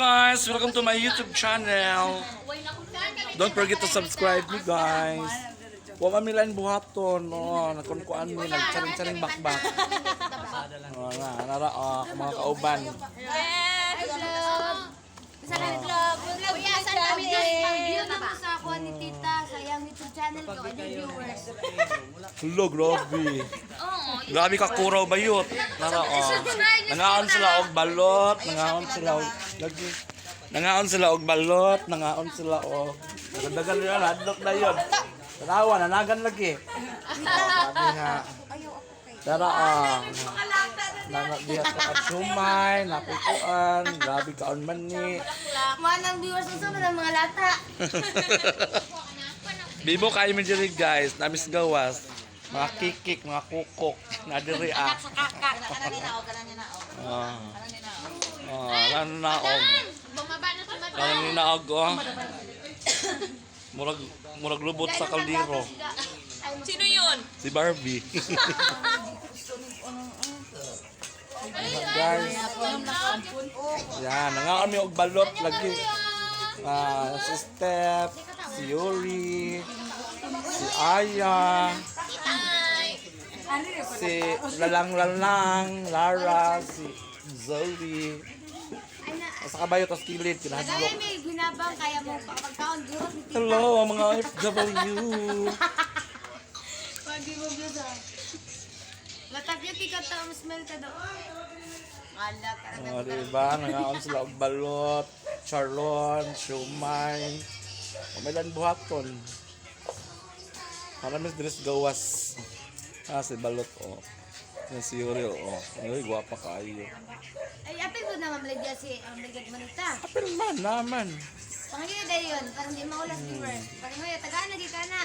guys! Welcome to my YouTube channel. Don't forget to subscribe me, guys. Wa man milain buhaton, no, nagkunkuan mi nagcharing-charing bakbak. Oh, na, nara oh, mga kauban. Yes! Vlog! Sa vlog! Vlog kami View na mo sa ako ni Tita sa iyang YouTube channel ko, ay viewers. Hello, grabe. Grabe ka kuraw bayot. Nara oh. Nangaon sila og balot, nangaon sila og lagi. Nangaon sila og balot, nangaon sila og dagdagan nila hadlok na yun. Tanawa, nanagan lagi. Oh, grabe nga. Tara ah. Nana diha sa katsumay, napikuan, grabe kaon man ni. Manang viewers unsa man ang mga lata. Bibo kayo mi diri, guys, namis gawas. Mga kikik, mga kukok, na diri ah. Ah. Ah, nanaog. Bumaba na sa mata. Parang ninaog oh. Murag murag lubot sa kaldero. Sino yun? Si Barbie. Guys. Yan, nangaon mi og balot lagi. Ah, si Steph, si Yuri, si Aya, si Lalang Lalang, Lara, si Zoe. Sa kabayo tas kilid Kaya kinahadlok. may ginabang kaya mo pagkaon durot ni Tita. Hello mga OFW. Pagi mo views ah. Latag yung tika ta smell ka daw. Ala ka Oh, diba? Nangaon sila og balot, charlon, siomay. Pamilan buhaton. Para mis dress gawas. Ah, si balot oh. Yan si Yuri oh. Ay, gwapa kaayo. Ay, apil ko na mamlagya si ang ligad manita. Apil man naman. Pangyo dahil yun, parang di maulas viewers. Parang ngayon, tagaan lagi ka na.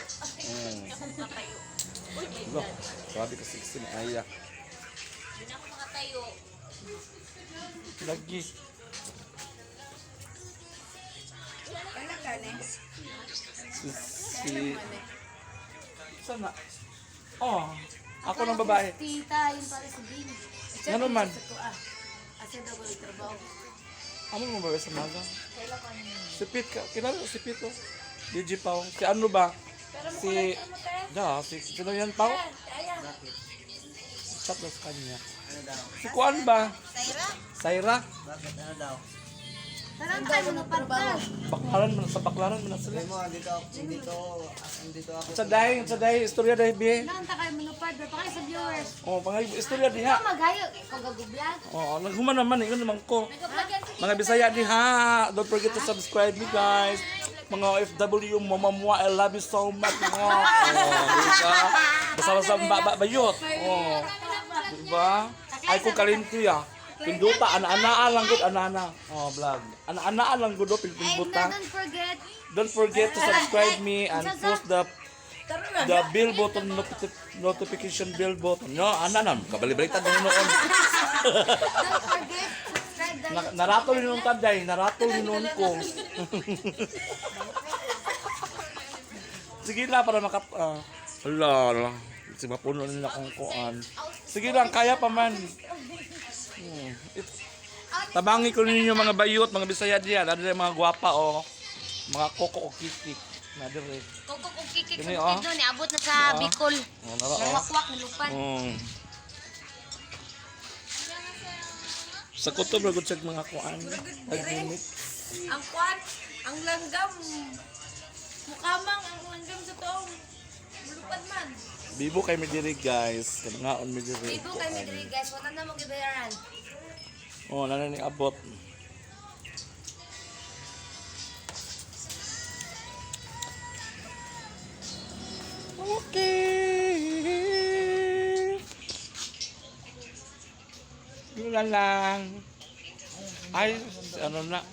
Lo, grabe ka sexy na Aya. Hindi na ako makatayo. Lagi. Si sana. Oh, ako ng babae. Tita, yun para si Bing. Ano man? Asa daw ko trabaho. Ano mo ba sa maga? Si Pete, ka, kilala ko si Pete oh. DJ Pao. Si ano ba? Si... Da, si... Sino yan, Pao? Chat lang sa kanya. Si Kuan ba? Saira? Saira? Bakit? Ano daw? Tarang tayo mga pagka. Baklaran mo na, sa baklaran mo na sila. Sabi mo, andito ako, andito, andito ako. Sa dahi, istorya dahi, be. Naunta kayo manupad, pero pa kayo sa viewers. Oh, pangay, istorya diha. Ikaw maghayo, ikaw gagublag. Oh, naghuman naman, ingon naman ko. Mga Bisaya diha, don't forget to subscribe me, guys. Mga OFW, mama mo, I love you so much. Mga, oh, diba? Basta-basta baba bayot. Oh, diba? Ay ko kalinti ah. Pinduta, ana-anaa lang gud, ana-ana. Oh, vlog. Ana-anaa lang gud, oh, And pinduta. don't forget, Don't forget to subscribe me and post the bell button, notification bell button. No, ana na, kabali-baliktad na noon. don't forget, subscribe the Naratol ni nung taday, naratol ni noon ko. Sige lang para maka wala, wala. Si mapuno nila kung kuan. Sige lang, kaya pa man. Tabangi ko ninyo mga bayot, mga Bisaya diyan, ano yung mga gwapa oh. Mga koko o kikik. Na dire. Koko kung kikik Kini, sa oh. bukid doon, iabot na sa Bicol. Oh, nara oh. Nawakwak, nalupan. Sa kutob ra gud siya mga kuan. Naglimit. Ang kwan, ang langgam. Mukamang ang langgam sa toong. Mulupad man. Bibo kay mi diri, guys. Kanangaon mi diri. Ibo kay mi diri guys, wala na mo gibayaran. Oh, nana ni abot. Okay. Yun na lang. Ay, ano na.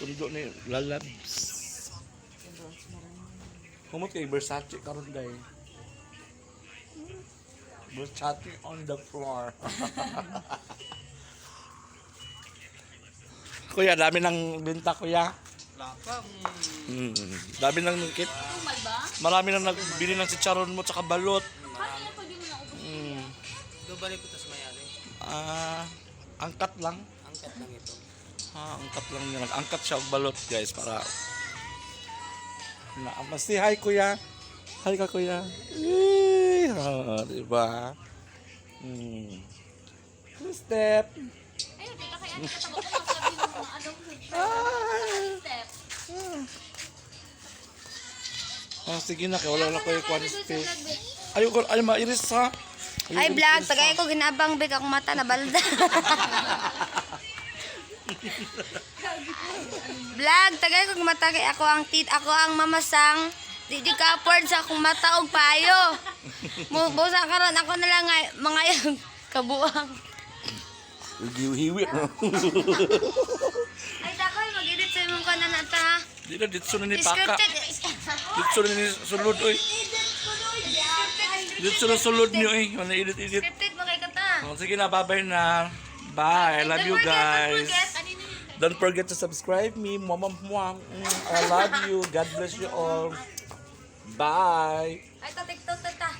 Sundo ni Lalabs. Humot kay Versace karon day. Versace on the floor. Kuya, dami ng benta, kuya. Dami ng kit. Marami nang nagbili ng chicharon mo tsaka balot. Doon balik ko tas mayari. Ah, angkat lang. Angkat lang ito. Ah, angkat lang niya. Nag-angkat siya og balot, guys, para na masi hi, kuya. Hi ka, kuya. Eh, ah, diba? Two step. Ayun, tita, kaya ano katabo ko masabi ng mga ano. Ah. Step. Oh, sige na, kaya wala na ko yung kwan space. Ayoko, ay, mairis ha. Ay, vlog, tagay ko ginabang big akong mata na balda. Vlog, tagay ko mata kay ako ang tit, ako ang mamasang. Di di ka afford sa akong mata og payo. Mo busa karon ako na lang ngay, mga yung kabuang. Hiwi. Ay takoy mag-edit sa imong kanan na ta. Di na, ditso na ni Paka. Scripted. Ditso na ni sulod, oy. Ditso na sulod niyo, eh. Wala edit-edit. Scripted mo kay kata. Oh, sige na, bye-bye na. Bye. I love you guys. Don't forget to subscribe me. Mwah, mwah, mwah. I love you. God bless you all. Bye. Ay, ta TikTok ta ta.